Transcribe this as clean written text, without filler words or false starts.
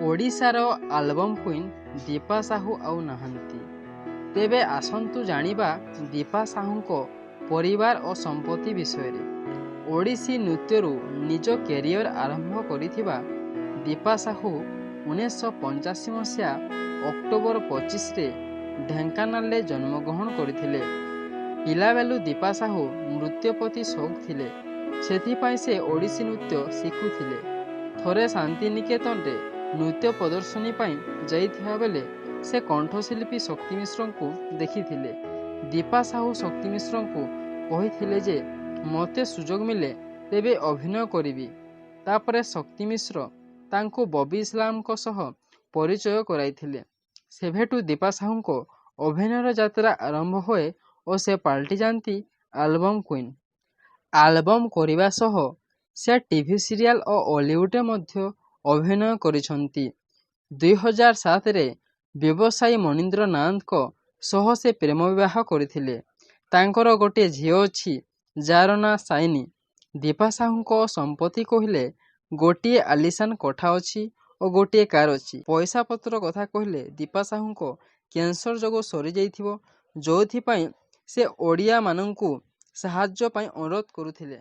ଓଡ଼ିଶାର album queen Deepa Sahu ଆଉ ନାହାନ୍ତି। ତେବେ ଆସନ୍ତୁ ଜାଣିବା ଦୀପା ସାହୁଙ୍କ ପରିବାର ଓ ସମ୍ପତ୍ତି ବିଷୟରେ। ଓଡ଼ିଶୀ ନୃତ୍ୟରୁ ନିଜ କ୍ୟାରିୟର ଆରମ୍ଭ କରିଥିବା ଦୀପା ସାହୁ 1985 ମସିହା ଅକ୍ଟୋବର 25ରେ ଢେଙ୍କାନାଳରେ ଜନ୍ମଗ୍ରହଣ କରିଥିଲେ। ପିଲାବେଳୁ ଦୀପା ସାହୁ ନୃତ୍ୟ ପ୍ରତି ସଉକ ଥିଲେ, ସେଥିପାଇଁ ସେ ଓଡ଼ିଶୀ ନୃତ୍ୟ ଶିଖୁଥିଲେ। ଥରେ ଶାନ୍ତିନିକେତନରେ ନୃତ୍ୟ ପ୍ରଦର୍ଶନୀ ପାଇଁ ଯାଇଥିବା ବେଳେ ସେ କଣ୍ଠଶିଳ୍ପୀ ଶକ୍ତି ମିଶ୍ରଙ୍କୁ ଦେଖିଥିଲେ। ଦୀପା ସାହୁ ଶକ୍ତି ମିଶ୍ରଙ୍କୁ କହିଥିଲେ ଯେ, ମୋତେ ସୁଯୋଗ ମିଳେ ତେବେ ଅଭିନୟ କରିବି। ତାପରେ ଶକ୍ତି ମିଶ୍ର ତାଙ୍କୁ ବବି ଇସଲାମଙ୍କ ସହ ପରିଚୟ କରାଇଥିଲେ। ସେବେଠୁ ଦୀପା ସାହୁଙ୍କ ଅଭିନୟର ଯାତ୍ରା ଆରମ୍ଭ ହୁଏ ଓ ସେ ପାଲଟିଯାଆନ୍ତି ଆଲବମ୍ କୁଇନ୍। ଆଲବମ୍ କରିବା ସହ ସେ ଟିଭି ସିରିଆଲ ଓ ଓଲିଉଡରେ ମଧ୍ୟ ଅଭିନୟ କରିଛନ୍ତି। 2007ରେ ବ୍ୟବସାୟୀ ମନୀନ୍ଦ୍ର ନାଥଙ୍କ ସହ ସେ ପ୍ରେମ ବିବାହ କରିଥିଲେ। ତାଙ୍କର ଗୋଟିଏ ଝିଅ ଅଛି, ଯାହାର ନାଁ ସାଇନି। ଦୀପା ସାହୁଙ୍କ ସମ୍ପତ୍ତି କହିଲେ ଗୋଟିଏ ଆଲିଶାନ କୋଠା ଅଛି ଓ ଗୋଟିଏ କାର ଅଛି। ପଇସାପତ୍ର କଥା କହିଲେ ଦୀପା ସାହୁଙ୍କ କ୍ୟାନ୍ସର ଯୋଗୁଁ ସରିଯାଇଥିବ, ଯେଉଁଥିପାଇଁ ସେ ଓଡ଼ିଆମାନଙ୍କୁ ସାହାଯ୍ୟ ପାଇଁ ଅନୁରୋଧ କରୁଥିଲେ।